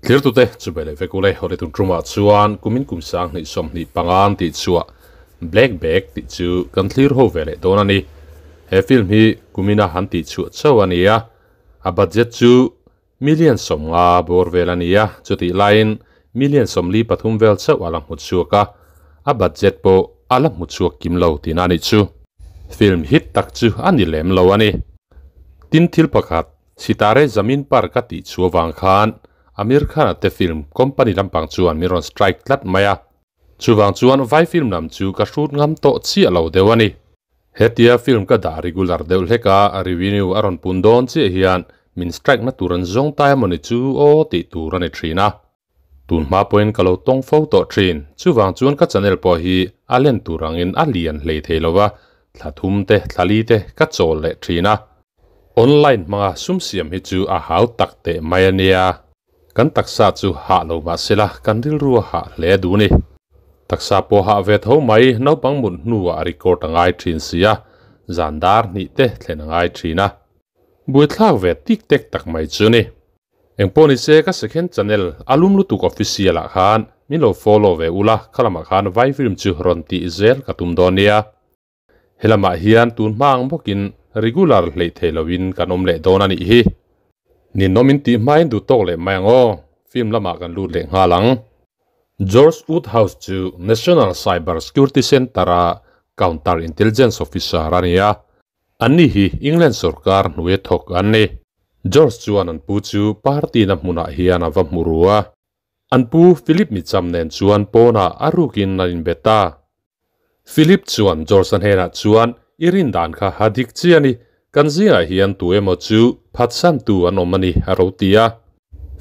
Thirtute chubele vekule horitun truma chuan kumin kum 2025 ti chua Black Bag ti chu kan thlir ho vele don ani he film hi kumina han ti chu chawania a budget chu million somnga bor velania chuti line million somli pathum vel chaw ala hmu chuaka a budget po ala hmu chuak kimlo tinani chu film hit tak chu ani lem lo ani tin thil pakhat sitare zamin par ka ti chuwang khan Amir Khan te film company lampang chuan miron strike tlat maya chuwang chuan vai film nam chu ka shoot ngam to chi alo dewani hetia film ka da regular deuh hleka a revenue aron pundon chi hian min strike na turan zong tai moni chu o ti turani thina tun ma point kalo tong fo to thin chuwang chuan ka channel po hi alen turangin alian hlei theilowa thlathum te thlali te ka chol le thina online manga sum siam hi chu a hau tak te maiania kan taksa chu ha lo ma sela kan ril ru ha hle du ni taksa po ha ve tho mai no pang mun nuwa record angai thin sia zandar ni te thlen angai thina bui thlak ve tik tek tak mai chu ni engponi se ka second channel alum lutuk official a khan min lo follow ve ula khalama khan vai film chu ron ti zel ka tum donia helama hian tun mang bokin regular hlei theilowin kan om le don ani hi ni nomin ti main du tok le mayango film lama kan lut le ngalang George Woodhouse chu National Cyber Security Center a Counter Intelligence Officer ania anni hi England sarkar nuwe thok anni George chuan an pu chu party na hmuna hian awa hmurua an pu Philip mi chamnen chuan pona arukin nain beta Philip chuan George an hena chuan irin dan kha hadik chiani kanzia hian tu emo chu phatsan tu an omani arotia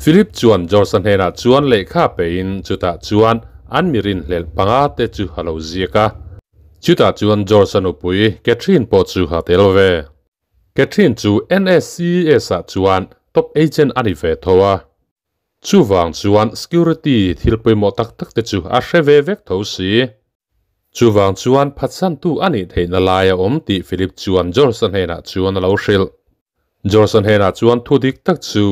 Philip chuan George an hena chuan lekha pein chuta chuan an mirin hlel panga te chu halo ziaka chuta chuan George an upui Catherine po chu ha telve Catherine chu NSCS a chuan top agent ani ve thowa chuwang chuan security thilpui mo tak tak te chu a hreve vek tho si chuwang chuan phatsan tu ani theina laia om ti Philip chuan George an hena chuan lo hril George an hena chuan thudik tak chu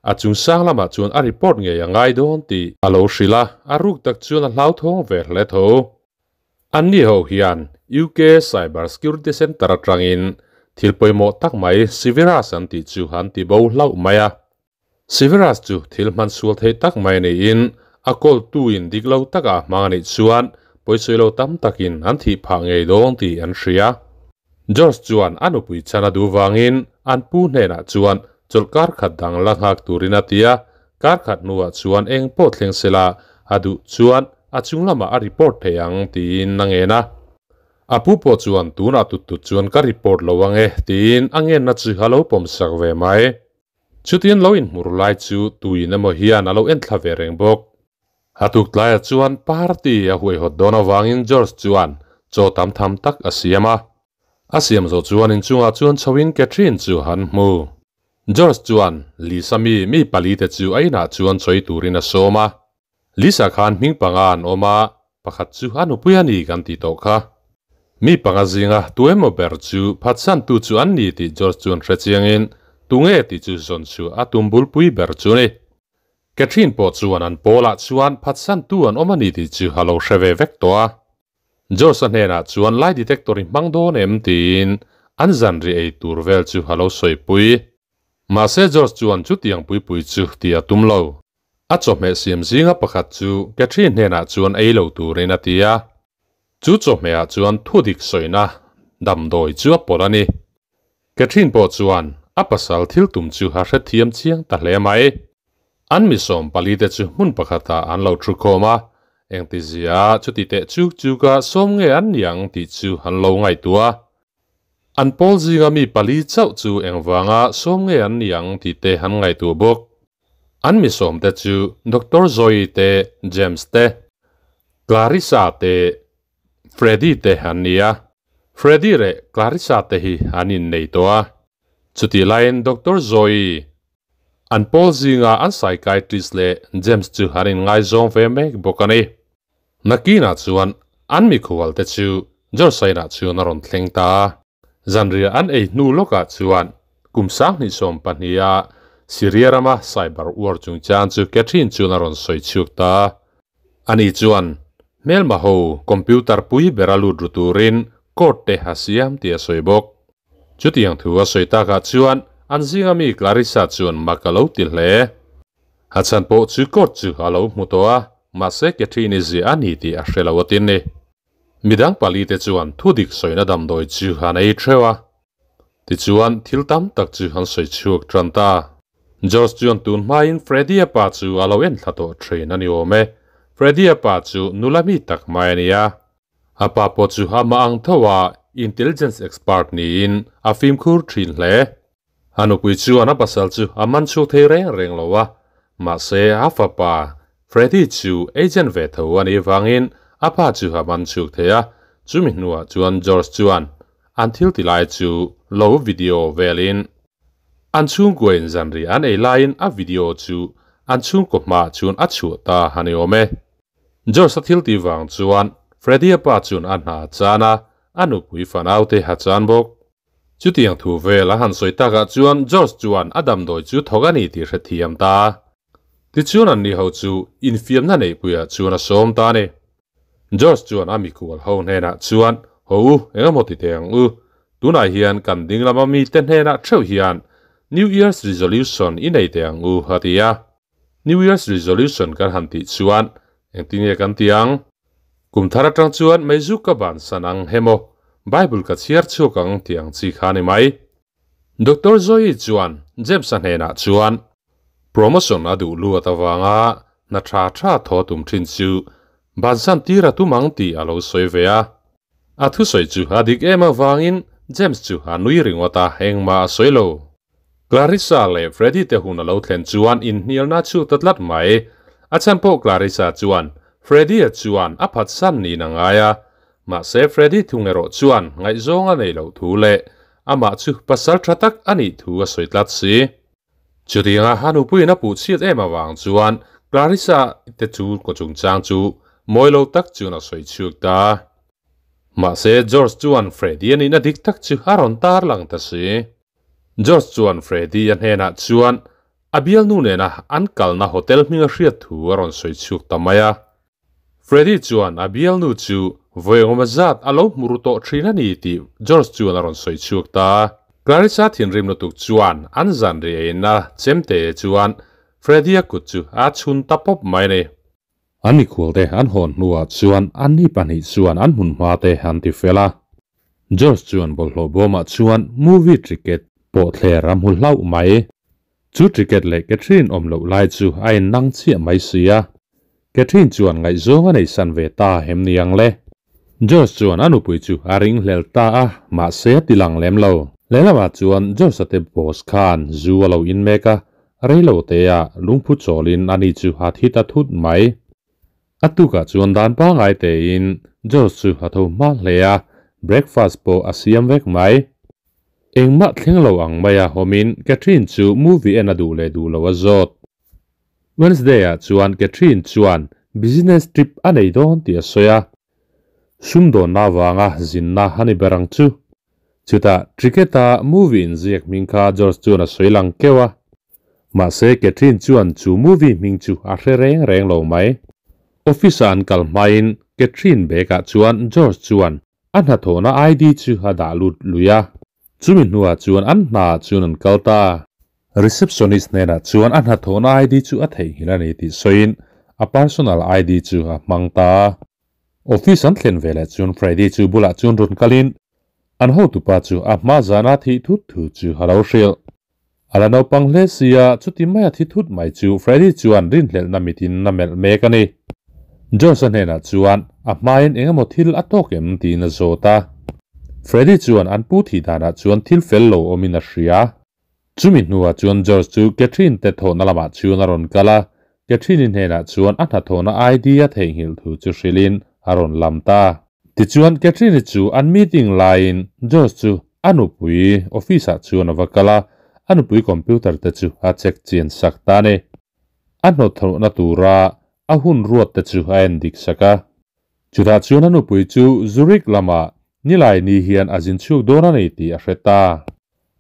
a chung sang lama chuan a report nge angai don ti alo hrila aruk tak chuan a hlau thong ve hle tho anni ho hian UK Cyber Security Center atangin thil poimo tak mai Severus an ti chu han ti bo hlau maya Severus chu thil man sul thei tak mai nei in a kol tu in diklo taka mangani chuan poisoilo tam takin an thi pha ngei dong ti an hria George chuan anupui chana du wangin an pu hnena chuan cholkar khat dang la hak turina tia kar khat nuwa chuan eng po thleng sela adu chuan a chunglama a report theiang tin nangena apu po chuan tuna tu tu chuan ka report lowange tin angen na chu halo pom sak ve mai chutin lo in hmur lai chu tuin emaw hian alo en thla ve reng bawk hatuk tlai chuan party a huai hot don awangin George chuan chaw tam tham tak a siama a siam zo chuan in chunga chuan chawin Catherine chu han hmu George chuan Lisa mi mi pali te chu aina chuan choi turin a sawma Lisa khan hming panga an awma pakhat chu anupui ani kan ti tawh kha mi panga zinga tuemaw ber chu phatsan tu chu an ni ti George chuan hre chiangin tunge ti chu zawn chu a tumbul pui ber chu ni Catherine po chuan an pawlah chuan phatsan tu an awm ani ti chu halo hreve vek tawh a George a hnenah chuan lie detector in hmang dawn em tiin an zan ri ei tur vel chu halo sawi pui mahse George chuan chu tiang pui pui chu ti a tum lo a chawhmeh siam zinga pakhat chu Catherine hnenah chuan ei lo turin a ti a chu chawhmehah chuan thudik sawina damdawi chu a pawlh ani Catherine pawh chuan a pasal thil tum chu ha hre thiam chiang ta hle mai an mi sawm pali te chu hmun pakhata an lo thu khawm a engti zia chuti teh chuk chuka sawm nge an niang tih chu han lo ngai tua an pawl zinga mi pali chauh chu engwanga sawm nge an niang tih te han ngai tu bawk an mi sawm te chu Dr. Zoe te James te Clarissa te Freddy te han nia Freddy re Clarissa te hi an in nei to a chuti lain Dr. Zoe an pawl zinga an psychiatrist le James chu hanin ngai zawng ve mek bawk ani nakina chuan an mi khual te chu George saina chuan a rawn thleng ta zanria an ei hnu lawkah chuan kum 2025a Syria rama cyber war chungchang chu Catherine chuan a rawn sawi chhuak ta. Ani chuan hmelma ho computer pui bera lut ru turin code te a siam tih a sawi bawk. Chutiang thu a sawi takah chuan an zinga mi Clarissa chuan mak a lo ti hle. A chhan pawh chu code chu a lo hmu tawh a, mahse Catherine i ziah a ni tih a hre lo atin ni. Midang pali te chuan thudik sawina damdawi chu an ei theuh a. Tichuan thil tam tak chu an sawi chhuak tan ta. George chuan tun hmain Freddy-a pa chu a lo en thla tawh thin a ni awm e. Freddy-a pa chu nula mi tak mai a ni a. A pa pawh chu amah ang tho a intelligence expert niin a fimkhur thin hle. A nupui chuan a pasal chu a man chhuak thei reng reng lo a, mahse a fapa Freddy chu agent ve tho a nih vangin a pa chu a man chhuak thei a, chumi hnuah chuan George chuan an thil ti lai chu lo video velin an chhungkuain zanri an ei laiin a video chu an chhungkaw hmaah chuan a chhuah ta a ni awm e. George a thil tih vang chuan Freddy-a pa chuan a hna a chan a, a nupui fanaute a chan bawk. Chutiang thu vel a han sawi takah chuan George chuan a damdawi chu thawk a ni tih hrethiam ta. Tichuan anni ho chu infiamna neihpuiah chuan a sawm ta a ni. George chuan a mikual ho hnenah chuan, Haw u, engemaw ti teh ang u. Tunah hian kan ding lama mite hnenah theuh hian New Year's Resolution i nei teh ang u, a ti a. New Year's Resolution kan han tih chuan engtin nge kan ti ang? Kum thar atang chuan meizu ka bansan ang hemaw, Bible ka chhiar chhuak ang tih ang chi kha a ni mai. Doctor Zoe chuan James-a hnenah chuan promotion a duh luat avanga hna tha tha thaw tum thin chu bansan tir a tum ang tih a lo sawi ve a. A thusawi chu a dik em avangin James chu a nui ringawt a, engmah a sawi lo. Clarissa leh Freddy te hun a lo thlen chuan inhnialna chu ta tlat mai. A chhan pawh Clarissa chuan Freddy-a chuan a phatsan niin a ngai a, mahse Freddy thung erawh chuan ngaihzawng a nei loh thu leh amah chu pasal tha tak a nih thu a sawi tlat si. Chutianga a nupuiin a puh chhiat em avang chuan Clarissa te chu kaw chungchang chu mawi lo tak chuan a sawi chhuak ta. Mahse George chuan Freddy a nihna dik tak chu a rawn tarlang ta si. George chuan Freddy-a hnenah chuan a bialnu nena an kalna hotel hminga hriat thu a rawn sawi chhuak ta mai a. Freddy chuan a bialnu chu vawi engawma zat a lo hmu ru tawh thin a ni tih George chuan a rawn sawi chhuak ta. Clarissa thinrim lutuk chuan an zan ri eina chemte chuan Freddy-a kut chu a chhun ta pawp mai a ni. An mikhualte an hawn hnuah chuan anni pahnih chuan an hmun hma te an ti fel a. George chuan bawlhhlawh bawmah chuan movie ticket pawh thler a hmu hlauh mai. Chu ticket leh Catherine awm loh lai chu a innang chiah mai si a. Catherine chuan ngaihzawng a nei san ve ta hem ni ang le. George chuan a nupui chu a ringhlel ta a, mahse a ti lang lem lo. Lehlamah chuan George-a te boss khan zu a lo in mek a, Reilo teah lungphu chawlin ani chu a thi ta thut mai. A tukah chuan dan pangai tein George chu a tho hma hle a, breakfast pawh a siam vek mai. Engmah thleng lo ang maia awmin Catherine chu movie en a duh leh duh lo a zawt. Wednesday ah chuan Catherine chuan business trip a nei dawn tih a sawi a, sumdawnna avanga zinna a ni ber ang chu. Chutah Tricket-a movie inziak hming kha George chuan a sawi lang keuh a. Mahse Catherine chuan chu movie hming chu a hre reng reng lo mai. Office-a an kal hmain Catherine bag-ah chuan George chuan a hnathawhna ID chu a dah lut lui a. Chumi hnuah chuan an hnaah chuan an kal ta. Receptionist hnenah chuan a hnathawhna ID chu a theihnghilh a ni tih sawiin a personal ID chu a hmang ta. Office an thlen veleh chuan Freddy chu bulah chuan rawn kalin an hotupa chu a hma zana thih thut thu chu a lo hrilh. A la naupang hle sia, chuti maia thi thut mai chu Freddy chuan rinhlelhna mitin a melh mek a ni. George-a hnenah chuan a hmain engemaw thil a tawk em tiin a zawt a. Freddy chuan an pu thih danah chuan thil fel lo awmin a hria. Chumi hnuah chuan George chu Catherine te thawhna lamah chuan a rawn kal a, Catherine-i hnenah chuan a hnathawhna ID a theihnghilh thu chu hrilhin a rawn lam ta. Tichuan Catherine-i chu an meeting laiin George chu a nupui office-ah chuan a va kal a, a nupui computer te chu a check chian sak ta a ni. A hnawtthawhna tura a hun ruat te chu a en dik sak a. Chutah chuan a nupui chu Zurich lamah nilai ni hian a zin chhuak dawn a ni tih a hre ta.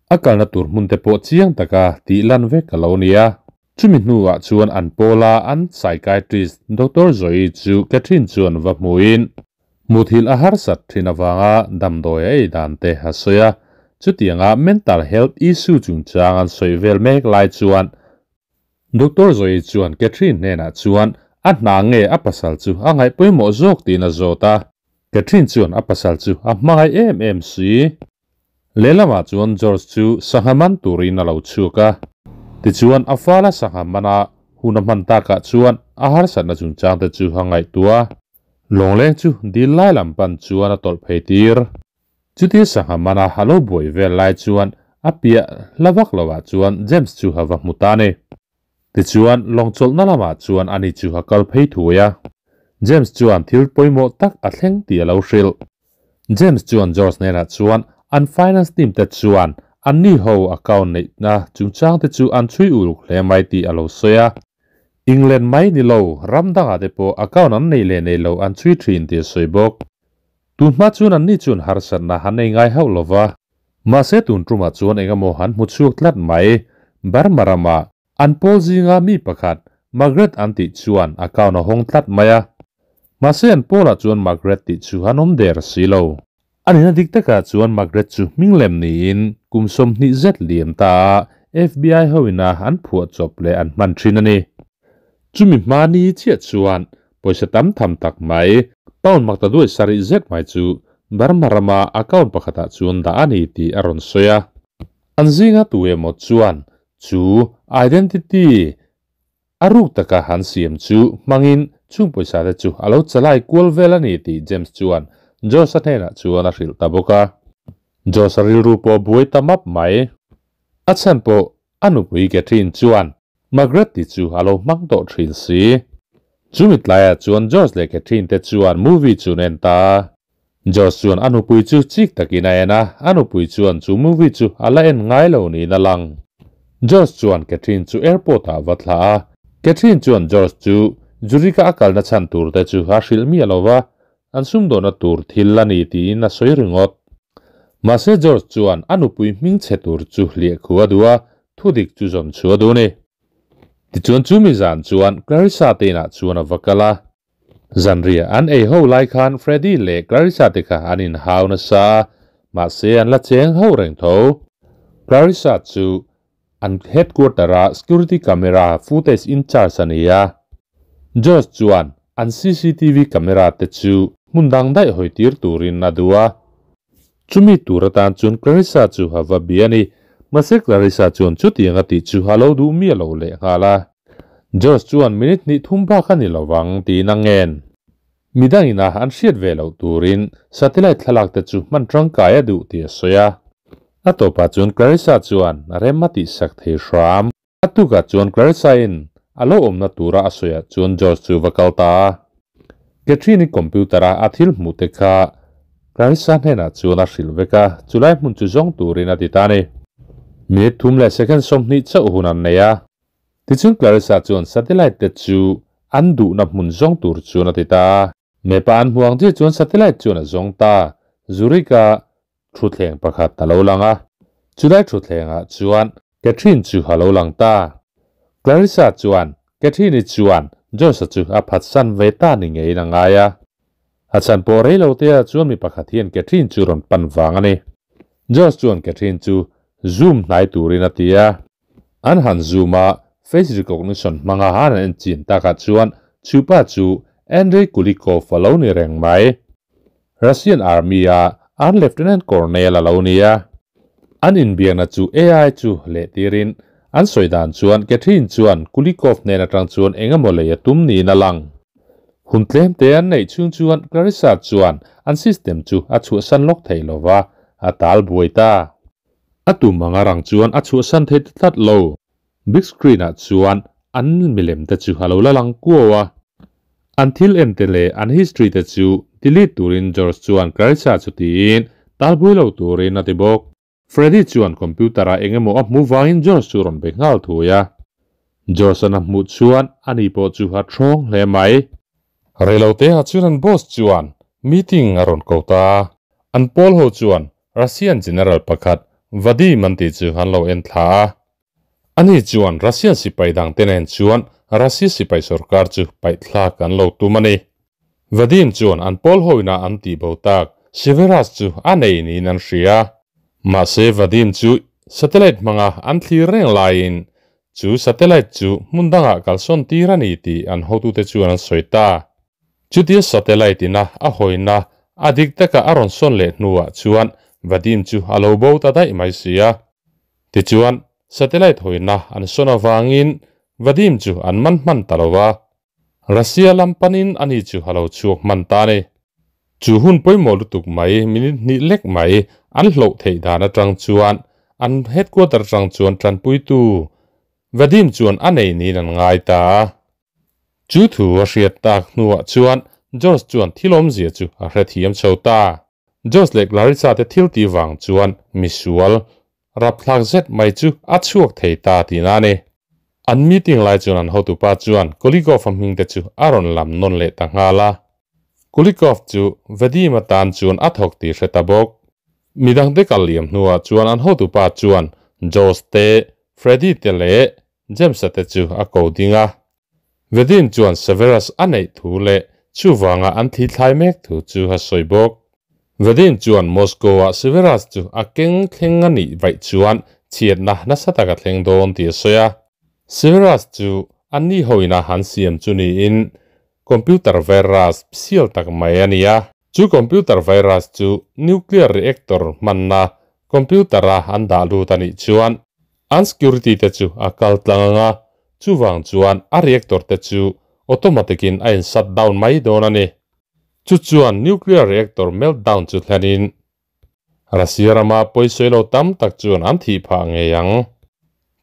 A kalna tur hmun te pawh chiang taka tih lan vek a lo ni a. Chumi hnuah chuan an pawla an psychiatrist Doctor Zoe chu Catherine chuan va hmuin muthilh a harsat thin avanga damdawi a ei dan te a sawi a. Chutianga mental health issue chungchang an sawi vel mek lai chuan Doctor Zoe chuan Catherine hnenah chuan a hna nge a pasal chu a ngaih pawimawh zawk tiin a zawt a. Catherine chuan a pasal chu a hmangaih em em si. Lehlamah chuan George chu sangha man turin a lo chhuak a. Tichuan a fala sangha mana hun a hman takah chuan a harsatna chungchang te chu a ngaihtuah a. Lawngleng chu dil lai lam pan chuan a tawlh phei tir. Chuti sangha mana a lo buai vel lai chuan a piah hla vak lovah chuan James chu a va hmu ta a ni. Tichuan lawng chawlhna lamah chuan ani chu a kal phei thuai a. James chuan thil pawimawh tak a thleng tih a lo hrilh. James chuan George hnenah chuan an finance team te chuan anni ho account neihna chungchang te chu an chhui uluk hle mai tih a lo sawi a. England mai ni lo, ram dangah te pawh account an neih leh neih loh an chhui thin tih a sawi bawk. Tun hma chuan anni chuan harsatna han nei ngai hauh lo va. Mahse tun tumah chuan engemaw han hmu chhuak tlat mai. Burma ramah an pawl zinga mi pakhat Margaret an tih chuan account a hawng tlat mai a. Mahse an pawlah chuan Margaret tih chu an awm der si lo. A nihna dik takah chuan Margaret chu hming lem niin kum 20 zet liam ta a FBI hoina an phuah chawp leh an hman thin a ni. Chumi hma ni chiah chuan pawisa tam tham tak mai, pound makta duai sarih zet mai chu Burma rama account pakhatah chuan dah a ni tih a rawn sawi a. An zinga tu emaw chuan chu identity a ruk taka han siam chu hmangin chung pawisa te chu a lo chalai kual vel a ni tih James chuan Josh-a hnenah chuan a hrilh ta bawk a. Josh-a rilru pawh buai ta map mai. A chhan pawh a nupui Catherine chuan Margaret tih chu a lo hmang tawh thin si. Chumi tlaiah chuan Josh leh Catherine te chuan movie chu an en ta a. Josh chuan a nupui chu chik takin a en a, a nupui chuan chu movie chu a la en ngai lo niin a lang. Josh chuan Catherine chu airport ah va thlah a, Catherine chuan Josh chu Zurich-a a kalna chhan tur te chu a hrilh miah lo va, an sumdawhna tur thil a ni tiin a sawi ringawt. Mahse George chuan a nupui hming chhe tur chu hliah khu a duh a, thudik chu zawn chu a duh a ni. Tichuan chumi zan chuan Clarissa te inah chuan a va kal a. Zanriah an ei ho lai khan Freddy leh Clarissa te kha an inhau nasa a, mahse an la cheng ho reng tho. Clarissa chu an headquarter-a security camera footage in charge a ni a. George chuan an cctv camera te chu hmun dang daih hawi tir turin a duh a. Chumi tur atan chuan Clarissa chu a va bia a ni. Mahse Clarissa chuan chutiang a tih chu a lo duh miah lo leh nghal a. George chuan minute hnih thum bak a ni lo vang tiin a ngen. Midangin a an hriat ve loh turin satellite thlalak te chu hman tangkai a duh tih a sawi a. A tawpah chuan Clarissa chuan a rem a tihsak thei hram. A tukah chuan Clarissa-in a lo awmna tura a sawiah chuan George chu va kal ta a. Catherine-i computer-a a thil hmuh te kha Clarissa hnenah chuan a hrilh vek a, chulai hmun chu zawng turin a ti ta a ni. Minute thum leh second 20 chauh hun an nei a. Tichuan Clarissa chuan satellite te chu an duhna hmun zawng tur chuan a ti ta a. Map-a an hmuh ang chiah chuan satellite chuan a zawng ta. Zurich-a thutthleng pakhat a lo lang a, chulai thutthlengah chuan Catherine chu a lo lang ta. Clarissa chuan Catherine-i chuan Josh-a chu a phatsan ve ta ni ngeiin a ngai a. A chhan pawh rei lo te ah chuan mi pakhat hian Catherine chu rawn pan vang a ni. Josh chuan Catherine chu zoom hnai turin a ti a. An han zoom a, face recognition hmanga an han enchin takah chuan chupa chu Andrei Kulikov a lo ni reng mai. Russian Army a an Lieutenant Colonel a lo ni a. An inbiakna chu AI chu lehtirin an sawi dan chuan Catherine chuan Kulikov hnen atang chuan eng emaw lei a tum niin a lang. Hun tlem te an neih chhung chuan Clarissa chuan an system chu a chhuahsan lawk thei lo va, a tal buai ta. A tum anga rang chuan a chhuahsan thei ta tlat lo. Big screen ah chuan an milem te chu a lo la lang kuau a. An thil en te leh an history te chu delete turin George chuan Clarissa chu tiin talbui lo turin a ti bawk. Freddy chuan computer ah eng emaw a hmu vangin George chu rawn be nghal thui a. George an a hmuh chuan ani pawh chu a thawng hle mai. Reilote ah chuan an boss chuan meeting a rawn ko ta a. An pawl ho chuan Russian general pakhat Vadim an tih chu an lo en thla a. Ani chuan Russian sipai dangte nen chuan Russia sipai sorkar chu paih thlak an lo tum a ni. Vadim chuan an pawl hawina an tih bo tak Severus chu a nei niin an hria. Mahse Vadim chu satellite hmanga an thlir reng laiin chu satellite chu hmun dangah kalsawn tir a ni tih an hotute chuan an sawi ta. Chutia satellite ina a hawina a dik taka a rawn sawn leh hnuah chuan Vadim chu a lo bo ta daih mai si a. Tichuan, satellite hawina an sawn avangin Vadim chu an man hman ta lo va. Russia lam panin ani chu a lo chhuak hman ta a ni. Chu hun pawimawh lutuk mai, minute hnih lek mai an hloh theih dan atang chuan an headquarter atang chuan tanpuitu Vadim chuan a nei niin an ngai ta a. Chu thu a hriat tak hnuah chuan George chuan thil awmzia chu a hrethiam chho ta. George leh Clarissa te thil tih vang chuan misual rapthlak zet mai chu a chhuak thei ta tihna a ni. An meeting lai chuan an hotupa chuan Kulikov-a hming te chu a rawn lam nawn leh ta nghal a. Kulikov chu Vadim atan chuan a thawk tih hre ta bawk. Midangte kal liam hnuah chuan an hotupa chuan George te, Freddy te leh James-a te chu a ko ding a. Vadim chuan Severus a neih thu leh chuvanga an thi thlai mek thu chu a sawi bawk. Vadim chuan Moscow-ah Severus chu a keng thleng a nih vaih chuan chhiatna nasa tak a thleng dawn tih a sawi a. Severus chu a ni hoin a han siam chu niin computer virus sial tak mai a ni a. Chu computer virus chu nuclear reactor hmanna computer-a an dah lut a nih chuan An security te chu a kal tlang ang a, chuvang chuan a reactor te chu automatic in a in shut down mai dawn a ni. Chu chuan nuclear reactor meltdown chu thlen in Russia rama pawisawi lo tam tak chuan an thih phah ngei ang.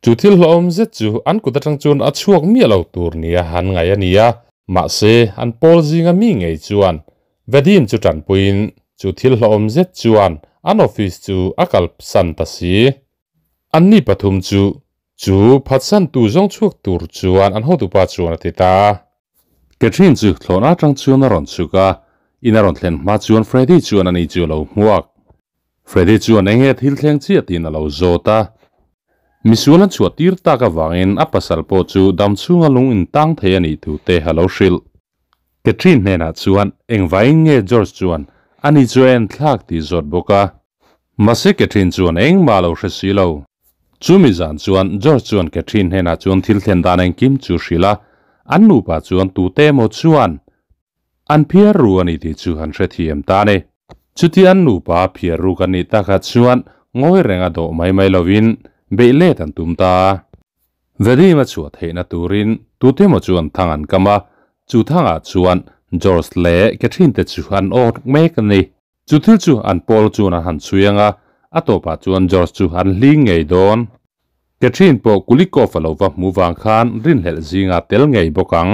Chu thil hlauhawm zet chu an kut atang chuan a chhuak miah lo tur nia han ngaih a ni a, mahse an pawl zinga mi ngei chuan Vadim chu tanpuiin chu thil hlauhawm zet chuan an office chu a kalsan ta si. Anni pathum chu chu phatsantu zawng chhuak tur chuan an hotupa chuan a ti ta a. Catherine chu thlawhna atang chuan a rawn chhuk a, in a rawn thlen hma chuan Freddy chuan ani chu a lo hmuak. Freddy chuan eng nge thil thleng chiah tiin a lo zawt a. Misual an chhuah tir tak avangin a pasal pawh chu dam chhunga lung intang thei a nih thu te a lo hrilh. Catherine hnenah chuan engvaiin nge George chuan ani chu a en thlak tih zawt bawk a. Mahse Catherine chuan engmah a lo hre si lo. Chumi zan chuan George chuan Catherine hnenah chuan thil thlen dan engkim chu hrilh a, an nupa chuan tute emaw chuan an phiar ru a ni tih chu an hrethiam ta a ni. Chuti an nupa phiar ruk an nih takah chuan ngawi reng a dawh mai mai lovin beih let an tum ta a. Vadim a chhuah theihna turin tute emaw chuan thang an kam a, chu thangah chuan George leh Catherine te chu an awk mek a ni. Chu thil chu an pawl chuan an han chhui ang a, a tawpah chuan George chu an hling ngei dawn. Catherine pawh Kulikov a lo va hmu vang khan rinhlelh zingah tel ngei bawk ang.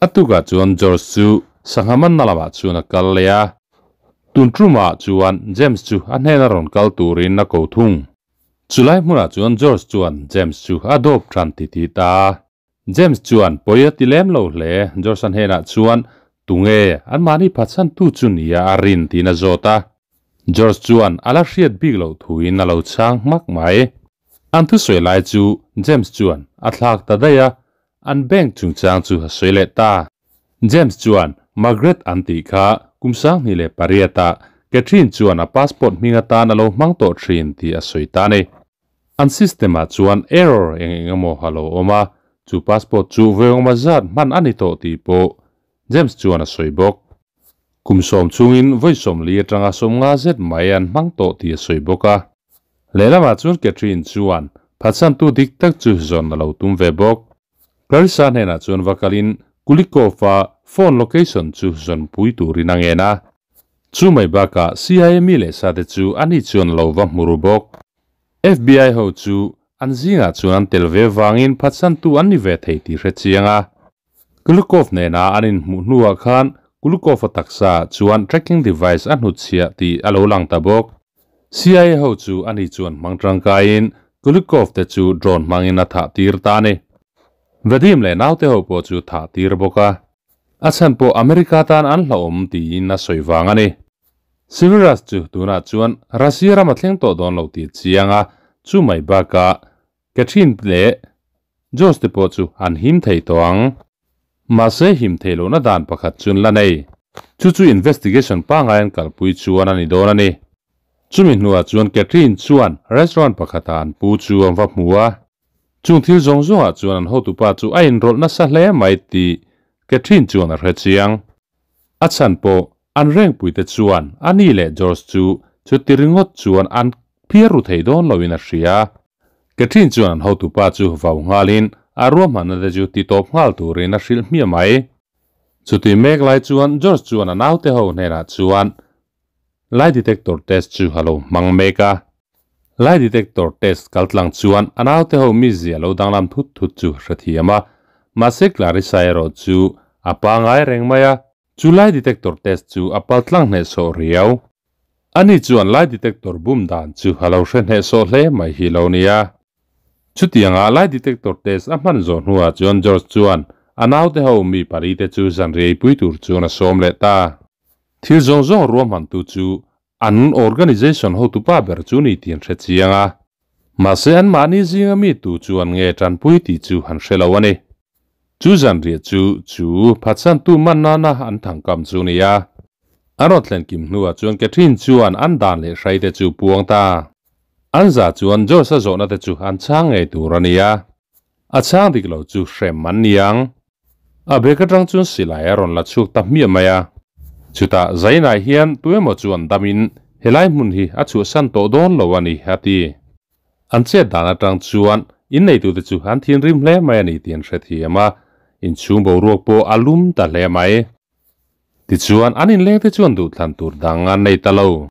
A tukah chuan George chu sangha manna lamah chuan a kal leh a, tun tumah chuan James chu a hnena rawn kal turin a ko thung. Chulai hmunah chuan George chuan James chu a dawp tan ti ti ta a. James chuan pawi a ti lem lo hle. George-a hnenah chuan tunge anmahni phatsantu chu nia a rin tiin a zawt a. George chuan a la hriat bik loh thuin a lo chhang hmak mai. An thusawi lai chu James chuan a thlak ta daih a, an bank chungchang chu a sawi leh ta. James chuan Margaret an tih kha kum 2008 ah Catherine chuan a passport hming atan a lo hmang tawh thin tih a sawi ta a ni. An system ah chuan error eng eng emaw a lo awm a, chu passport chu vawiawngma zat hman a ni tawh tih pawh James chuan a sawi bawk. Kum sawm chungin vawi 40 atanga 50 zet mai an hmang tawh tih a sawi bawk a. Lehlamah chuan Catherine chuan phatsantu dik tak chu zawn a lo tum ve bawk. Clarissa hnenah chuan va kalin Kulikov-a phone location chu zawnpui turin a ngen a. Chu mai bakah CIA mi leh sate chu ani chuan lo va hmu ru bawk. FBI ho chu an zingah chuan an tel ve vangin phatsantu an ni ve thei tih hre chiang a. Kulikov nena an inhmuh hnuah khan Kulikov-a taksa chuan tracking device a hnutchhiah tih a lo lang ta bawk. CIA ho chu ani chuan hmang tangkaiin Kulikov te chu drone hmangin a thah tir ta a ni. Vadim leh naute ho pawh chu thah tir bawk a, a chhan pawh America tan an hlauhawm tiin a sawi vang a ni. Severus chu tunah chuan Russia ram a thleng tawh dawn lo tih a chiang a, chu mai bakah Catherine leh George te pawh chu an him thei tawh ang. Mahse him thei lohna dan pakhat chu an la nei. Chu chu investigation pangngai an kalpui chuan a ni dawn a ni. Chumi hnuah chuan Catherine chuan restaurant pakhatah an pu chu an va hmu a. Chung thil zawng zawngah chuan an hotupa chu a inrawlh nasa hle mai tih Catherine chuan a hre chiang. A chhan pawh an rengpuite chuan ani leh George chu chuti ringawt chuan an phiar ru thei dawn loin a hria. Catherine chuan an hotupa chu vau nghalin a ruahmanna te chu titawp nghal turin a hrilh hmiah mai. Chuti mek lai chuan George chuan a naute ho hnenah chuan Lie detector test chu a lo hmang mek a. Lie detector test kal tlang chuan a naute ho mizia lo danglam thut thut chu hrethiam a, mahse Clarissa erawh chu a pangai reng mai a, chu lie detector test chu a pal tlang hnehsawh riau. Ani chuan lie detector bum dan chu a lo hre hnehsawh hle mai hi lo nia. Chutianga lie detector test a hman zawh hnuah chuan George chuan a naute ho mi pali te chu zanriai pui tur chuan a sawm leh ta. Thil zawng zawng ruahmantu chu an organization hotupa ber chu ni tih an hre chiang a. Mahse anmahni zinga mi tu chuan nge tanpui tih chu an hre lo a ni. Chu zanriah chu chu phatsantu man nana an thangkam chu ni a. An rawn thlen kim hnuah chuan Catherine chuan an dan leh hrai te chu puang ta. An za chuan George-a zawhna te chu an chhang ngei tur a ni a. A chhang dik lo chu hrem an ni ang. A bag atang chuan silai a rawn la chhuak ta hmiah mai a. Chutah Zainah hian tuemaw chuan damin helai hmun hi a chhuahsan tawh dawn lo a ni, a ti. An chet dan atang chuan inneitute chu an thinrim hle mai a ni tih an hrethiam a, inchhung boruak pawh a lum ta hle mai. Tichuan an inlengte chuan duhthlan tur dang an nei ta lo.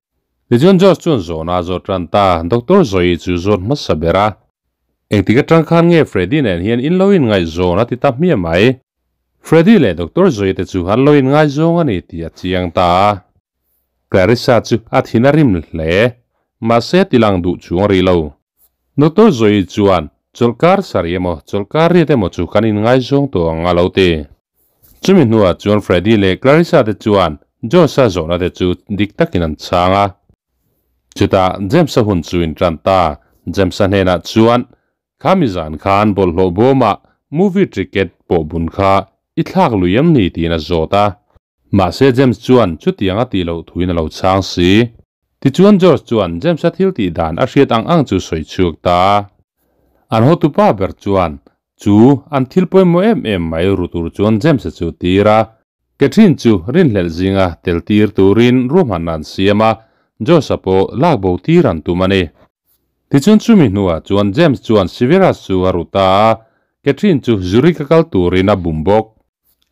Tichuan Josh chuan zawhna a zawt tan ta, Doctor Zoe chu zawt hmasa ber a. Engtik atang khan nge Freddy nen hian in lo inngaihzawn a ti ta hmiah mai. Freddy leh Doctor Zoe te chu an lo inngaizawng a ni tih a chiang ta a. Clarissa chu a thin a rim hle. Mahse tilang duh chuang rih lo. Doctor Zoe chuan chawlhkar sarih emaw chawlhkar riat emaw chu kan inngaizawng tawh ang a lo ti. Chumi hnuah chuan Freddy leh Clarissa te chuan Josh-a zawhna te chu dik takin an chhang a. Chutah James-a hun chu in tan ta. James-a hnenah chuan, Kha mi zan khan bawlhhlawh bawmah movie ticket pawh bun kha i thlak lui em ni? tiin a zawt a. Mahse James chuan chutiang a tih loh thuin a lo chhang si. Tichuan George chuan James-a thil tih dan a hriat ang ang chu sawi chhuak ta a. An hotupa ber chuan chu an thil pawimawh em em mai ru tur chuan James-a chu tir a. Catherine chu rinhlelh zinga tel tir turin ruahmanna an siam a, George-a pawh lak bo tir an tum a ni. Tichuan chumi hnuah chuan James chuan Severus chu a ru ta a, Catherine chu Zurich a kal turin a bum bawk.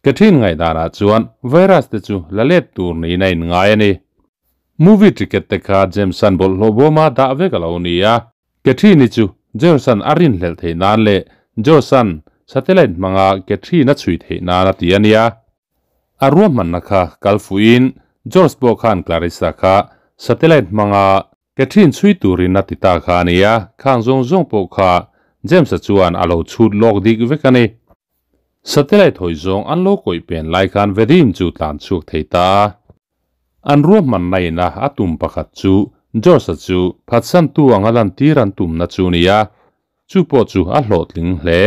Catherine ngaihdanah chuan virus te chu la let tur niin a inngai a ni. Movie ticket te kha James-a'n bawlhhlawh bawma dah vek a lo ni a. Catherine-i chu George-a'n a rinhlelh theih nan leh George-a'n satellite hmanga Catherine a chhui theih nan a ti a nia. A ruahmanna kha kal fuhin George pawh khan Clarissa kha satellite hmanga Catherine chhui turin a ti ta kha a nia. Khang zawng zawng pawh kha James-a chuan a lo chhut lawk dik vek a ni. Satellite hawi zawng an lo kawih pen lai khan Vadim chu tlan chhuak thei ta a. An ruahmanna ina a tum pakhat chu George-a chu phatsantu anga lantir an tumna chu ni a, chu pawh chu a hlawhtling hle.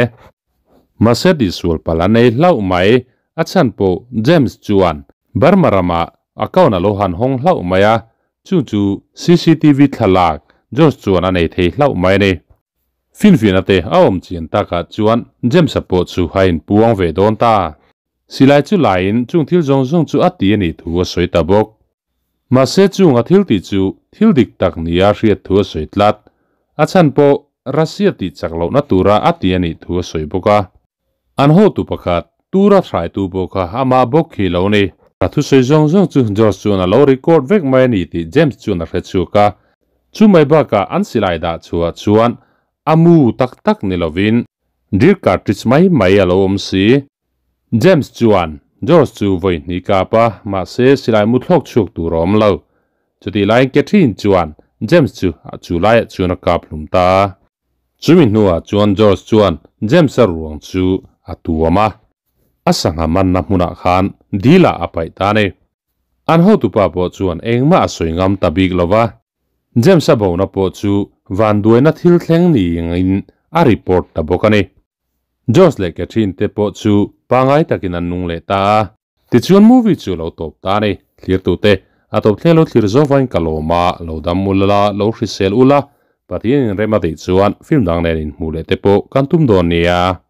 Mahse tihsual palh a nei hlauh mai, a chhan pawh James chuan Burma ramah account a lo han hawng hlauh mai a, chu chu cctv thlalak George chuan a nei thei hlauh mai a ni. Finfiahna te a awm chian takah chuan James-a pawh chu a inpuang ve dawn ta. Silai chu laiin chung thil zawng zawng chu a ti a nih thu a sawi ta bawk. Mahse chung a thil tih chu thil dik tak nia hriat thu a sawi tlat. A chhan pawh Russia tih chak lohna tura a ti a nih thu a sawi bawk a. An hotu pakhat tura hraitu pawh kha amah bawk khi lo ni. A thusawi zawng zawng chu George chuan a lo record vek mai a ni tih James chuan a hre chhuak a. Chu mai bakah an silai dah chhuah chuan a mu tak tak ni lovin drill cartridge mai mai a lo awm si. James chuan George chu vawi hnih kap a, mahse silai mu thlawk chhuak tur a awm lo. Chutih laiin Catherine chuan James chu a chu laiah chuan a kap hlum ta a. Chumi hnuah chuan George chuan James-a ruang chu a tuam a, a sangha manna hmunah khan dil ah a paih ta a ni. An hotupa pawh chuan engmah a sawi ngam ta bik lova. James-a bona pawh chu vanduaina thil thleng niin a report ta bawk a ni. Josh leh Catherine te pawh chu pangai takin an nung leh ta a. Tichuan movie chu lo tawp ta a ni. Thlirtute, a tawp thleng lo thlir zovain ka lawm a, lo dam ula, lo hrisel ula, Pathian inrem a tih chuan film dang nen inhmuh leh te pawh kan tum dawn nia.